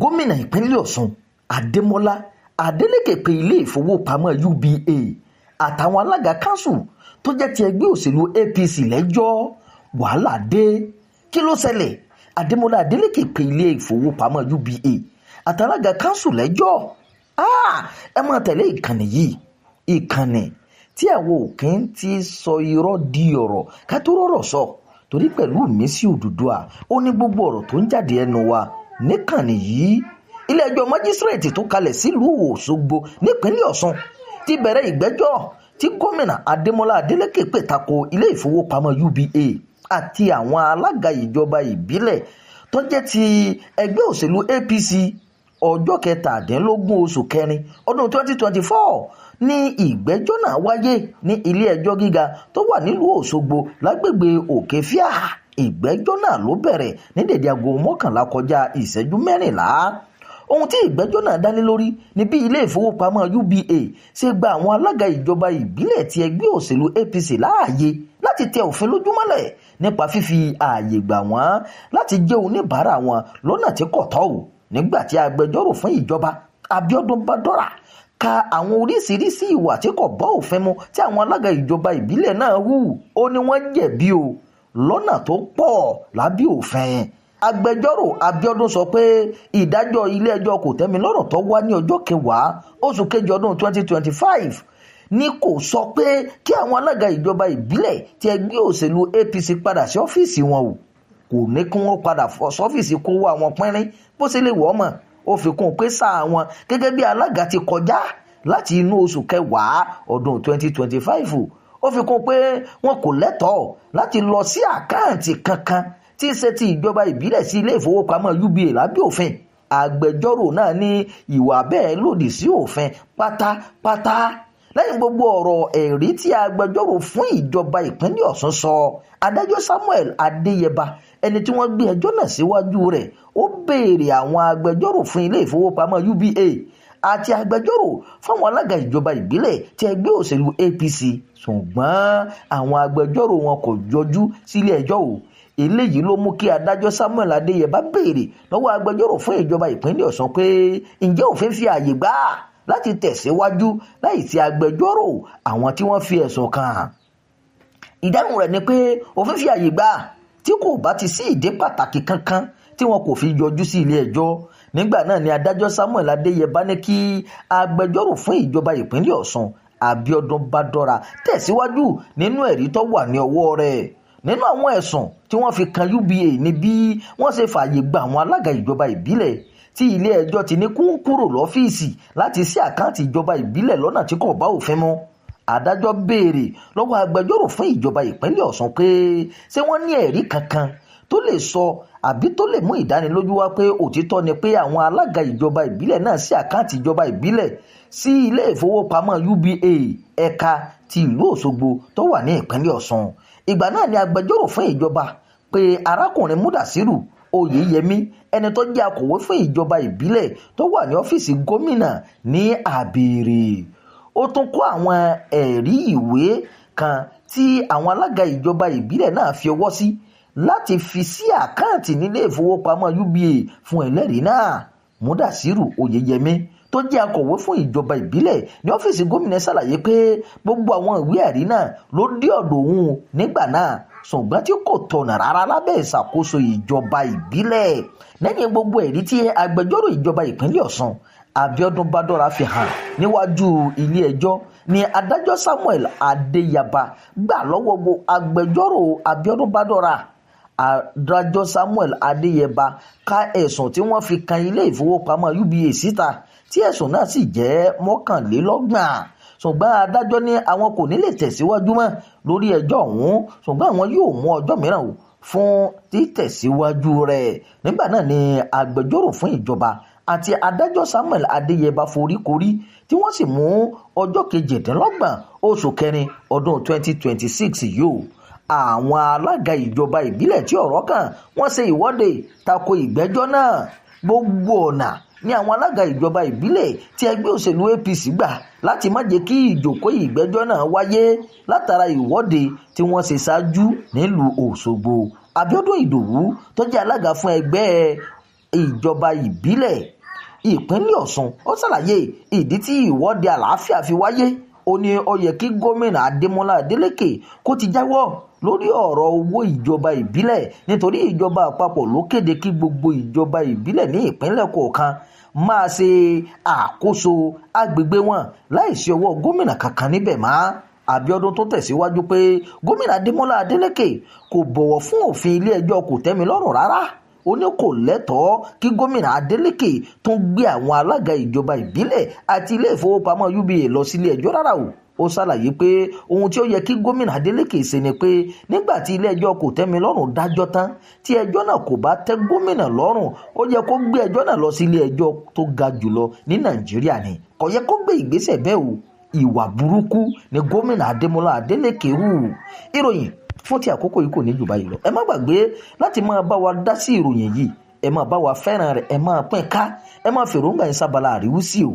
Gómìnà ìpínlẹ̀ Ọ̀ṣun Adémọlá Adélèké pe ilé ìfowópamọ́ UBA àtàwọn alága kanṣu tó jẹ́ ti ẹgbẹ́ òṣèlú APC lẹ́jọ́. Wàhálà dé, kí ló ṣẹlẹ̀? Adémọlá Adélèké pe ilé ìfowópamọ́ UBA àtàlága kanṣu lẹ́jọ́. Ẹ máa tẹ̀lé ìkànnì yìí, ìkànnì tí àwọn òkè ń ti sọ irọ́ di ọ̀rọ̀ ká tó rọ̀rọ̀ sọ, torí pẹ̀lú ìmísí Odùduwà ó ní gbogbo ọ̀rọ̀ tó ń jáde ẹnu wa níkànnì yìí. Ilé-ẹjọ́ májísírèètì tó kalẹ̀ sílùú Òṣogbo nípínlẹ̀ Ọ̀ṣun ti bẹ̀rẹ̀ ìgbẹ́jọ́ tí gómìnà Adémọlá Adélékè pè tako ilé ìfowópamọ́ UBA àti àwọn alága ìjọba ìbílẹ̀ tó jẹ́ ti ẹgbẹ́ òṣèlú APC. Ọjọ́ 17 oṣù kẹrin ọdún 2024 ní ìgbẹ́jọ́ náà wáyé ní ilé ẹjọ́ gíga tó wà nílùú Òṣogbo lágbègbè Òkèfíà. Ìgbẹ́jọ́ náà ló bẹ̀rẹ̀ ní dèdè aago 10:44. Ohun tí ìgbẹ́jọ́ náà dálé lórí ni bí ilé ìfowópamọ́ UBA ṣe gba àwọn alága ìjọba ìbílẹ̀ ti ẹgbẹ́ òṣèlú APC láàyè láti tẹ òfin lójúmọ́lẹ̀ nípa fífi ààyè gbà wọ́n láti jẹ́ oníbàárà wọn lọ́nà tí kò tọ́ ò. Nígbà tí agbẹjọ́rò fún ìjọba Abíọ́dún Bádọ́rà ka àwọn oríṣiríṣi ìwà tí kò bá òfin mu tí àwọn alága ìjọba ìbílẹ̀ náà hù, ó ní wọ́n jẹ̀bi o lọ́nà tó pọ̀ lábẹ́ òfin. Agbẹjọ́rò Abíọ́dún sọ pé ìdájọ́ ilé-ẹjọ́ kòtẹ́milọ́rùn tó wá ní ọjọ́ 10 oṣù kejì ọdún 2025 ní kò sọ pé kí àwọn alága ìjọba ìbílẹ̀ tí ẹgbẹ́ òṣèlú APC padà sí ọ́fíìsì wọn o, kò ní kí wọ́n padà sọ́fíìsì kó wá wọn pínrín bó ṣe lè wọ́ mọ̀. Ó fi kún un pé sáà wọn gẹ́gẹ́ bí alága ti kọjá láti inú oṣù kẹwàá ọdún 2025. Ó fi kún un pé wọn kò lẹ́tọ̀ọ́ láti lọ sí àkáǹtì kankan tí í ṣe ti ìjọba ìbílẹ̀ sí ilé ìfowópamọ́ UBA lábẹ́ òfin. Agbẹjọ́rò náà ní ìwà bẹ́ẹ̀ lòdì sí òfin pátápátá. Lẹ́yìn gbogbo ọ̀rọ̀ ẹ̀rí tí agbẹjọ́rò fún ìjọba ìpínlẹ̀ Ọ̀ṣun sọ, adájọ́ Samuel Adéyẹba, ẹni tí wọ́n gbé ẹjọ́ náà síwájú rẹ̀, ó béèrè àwọn agbẹjọ́rò fún ilé ìfowópamọ́ UBA àti agbẹjọ́rò fáwọn alága ìjọba ìbílẹ̀ tí ẹgbẹ́ òṣèlú APC, ṣùgbọ́n àwọn agbẹjọ́rò wọn kò yọjú sílé ẹjọ́ o. Eléyìí ló mú kí adájọ́ Samuel Adéyẹba béèrè lọ́wọ́ agbẹjọ́rò fún ìjọba ìpínlẹ̀ Ọ̀ṣun pé ǹjẹ́ òfin fi ààyè gbà á láti tẹ̀síwájú láì sí agbẹjọ́rò àwọn tí wọ́n fi ẹ̀sùn kàn. Ìdáhùn rẹ̀ ni pé òfin fi ààyè gbà tí kò bá ti sí ìdí pàtàkì kankan tí wọn kò fi yọjú sí ilé ẹjọ́. Nígbà náà ni adájọ́ Samuel Adéyẹba ní kí agbẹjọ́rò fún ìjọba ìpínlẹ̀ Ọ̀ṣun Abíọ́dún Bádọ́rà tẹ̀síwájú nínú ẹ̀rí tó wà ní ọwọ́ rẹ̀. Nínú àwọn ẹ̀sùn tí wọ́n fi kan UBA ní bí wọ́n ṣe fààyè gba àwọn alága ìjọba ìbílẹ̀ tí ilé ẹjọ́ ti ní kún kúrò lọ́fíìsì láti sí àkáǹtì ìjọba ìbílẹ̀ lọ́nà tí kò bá òfin mu. Adájọ́ béèrè lọ́wọ́ agbẹjọ́rò fún ìjọba ìpínlẹ̀ Ọ̀ṣun pé ṣé wọ́n ní ẹ̀rí kankan tó lè sọ àbí tó lè mú ìdánilójú wá pé òtítọ́ ni pé àwọn alága ìjọba ìbílẹ̀ náà sí àkáǹtì ìjọba ìbílẹ̀ sí ilé ìfowópamọ́ UBA ẹ̀ka ti ìlú Òṣogbo tó wà ní ìpínlẹ̀ Ọ̀ṣun. Ìgbà náà ni agbẹjọ́rò fún ìjọba pé arákùnrin Múdàsírù Oyèyẹmí, ẹni tó jẹ́ akọ̀wé fún ìjọba ìbílẹ̀ tó wà ní ọ́fíìsì gómìnà ní Àbèrè. Ó tún kó àwọn ẹ̀rí ìwé kan tí àwọn alága ìjọba ìbílẹ̀ náà fi ọwọ́ sí láti fi sí àkáǹtì nílé ìfowópamọ́ UBA fún ẹlẹ́rìí náà. Múdàsírù Oyèyẹmí tó jẹ́ akọ̀wé fún ìjọba ìbílẹ̀ ní ọ́fíìsì gómìnà ṣàlàyé pé gbogbo àwọn ìwé ẹ̀rí náà ló dé ọ̀dọ̀ òun nígbà náà, ṣùgbọ́n tí kò tọ̀nà rárá lábẹ́ ìṣàkóso ìjọba ìbílẹ̀. Lẹ́yìn gbogbo ẹ̀rí tí agbẹjọ́rò ìjọba ìpínlẹ̀ Ọ̀ṣun Abíọ́dún Bádọ́rà fi hàn níwájú ilé ẹjọ́ ni adájọ́ Samuel Adéyàbá gbà lọ́wọ́ agbẹjọ́rò Abíọ́dún Bádọ́rà. Adájọ́ Samuel Adéyẹba ka ẹ̀sùn tí wọ́n fi kan ilé ìfowópamọ́ UBA síta, tí ẹ̀sùn náà sì jẹ́ 31, ṣùgbọ́n adájọ́ ní àwọn kò ní lè tẹ̀síwájú mọ́ lórí ẹjọ́ ọ̀hún, ṣùgbọ́n àwọn yóò mú ọjọ́ mìíràn fún títẹ̀síwájú rẹ̀. Nígbà náà ni agbẹjọ́rò fún ìjọba àti adájọ́ Samuel Adéyẹba foríkorí tí wọ́n sì mú ọjọ́ 28 oṣù kẹrin ọdún 2026 yóò. Àwọn alága ìjọba ìbílẹ̀ tí ọ̀rọ̀ kàn wọ́n ṣe ìwọ́de tako ìgbẹ́jọ́ náà. Gbogbo ọ̀nà ní àwọn alága ìjọba ìbílẹ̀ tí ẹgbẹ́ òṣèlú APC gbà láti má jẹ́ kí ìjókòó ìgbẹ́jọ́ náà wáyé látara ìwọ́de tí wọ́n ṣe ṣáájú nílùú Òṣogbo. Abíọ́dún Ìdòwú tó jẹ́ alága fún ẹgbẹ́ Ìjọba Ìbílẹ̀ ìpínlẹ̀ Ọ̀ṣun, ó ṣàlàyé ìdí tí ìwọ́de àlàáfíà fi wáyé. Ó ní ó yẹ kí Gómìnà Adémọlá Adélèké kó ti jáwọ́ lórí ọ̀rọ̀ owó ìjọba ìbílẹ̀, nítorí ìjọba àpapọ̀ ló kéde kí gbogbo ìjọba ìbílẹ̀ ní ìpínlẹ̀ kọ̀ọ̀kan máa ṣe àkóso agbègbè wọn láìsí ọwọ́ gómìnà kankan níbẹ̀ mọ́. Abíọ́dún tó tẹ̀síwájú pé Gómìnà Adémọlá Adélèké kò bọ̀wọ̀ fún òfin ilé ẹjọ́ kòtẹ́milọ́rùn rárá. Ó ní kò lẹ́tọ̀ọ́ kí Gómìnà Adeleke tún gbé àwọn alága ìjọba ìbílẹ̀ àti ilé ìfowópamọ́ UBA lọ sílé ẹjọ́ rárá o. Ó ṣàlàyé pé ohun tí ó yẹ kí Gómìnà Adeleke ṣe ni pé nígbà tí ilé ẹjọ́ kòtẹ́milọ́rùn dájọ́ tán, tí ẹjọ́ náà kò bá tẹ́ gómìnà lọ́rùn, ó yẹ kó gbé ẹjọ́ náà lọ sí ilé ẹjọ́ tó ga jùlọ ní Nàìjíríà ni. Kò yẹ kó gbé ìgbésẹ̀ bẹ́ẹ̀ o. Ìwà burúkú ni Gómìnà Adémọlá Adeleke hù. Ìròyìn fún ti àkókò yìí kò ní jù báyìí lọ. Ẹ má gbàgbé láti máa bá wa dá sí ìròyìn yìí, ẹ máa bá wa fẹ́ràn rẹ̀, ẹ máa pín ká, ẹ máa fèròǹgbà yín sábàlá àríwísí o.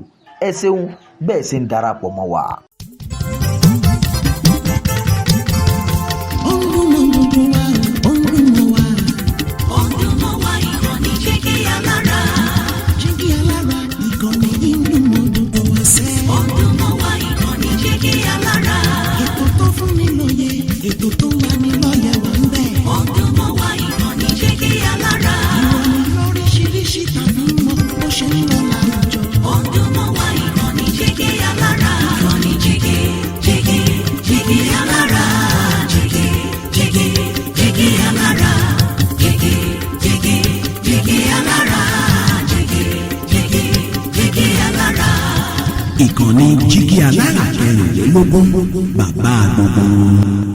Ẹ ṣeun bẹ́ẹ̀ ṣe ń darapọ̀ mọ́ wa. Ó ń dún mọ́ gbogbo wa, ó ń dún mọ́ wa. Ó ń dún mọ́ wa, ìkànnì Jígí Alára. Jígí Alára, ìkànnì yìí ń dún mọ́ gbogbo wa sẹ́. Ó ń dún mọ́ wa, ìkànnì Jígí Alára. Ètò tó fún ni lóye, ètò tó ń lani lọ́yẹ̀ wà ń bẹ̀. Ó ń dún mọ́ wa, ìkànnì Jígí Alára. Ìròyìn lóríṣiríṣi tàbí mọ́ bó ṣe ń lọ láwùjọ. Ó ń dún mọ́ wa, ìkànnì Jígí Alára. Ìkànnì Jígí, Jígí, Jígí Alára. Jígí, Jígí, Jígí Alára. Jígí, Jígí, Jígí Alára. Jígí, Jígí, Jígí Alára. Ìkànnì Jígí Alára 24, bàbá gbogbo wọn.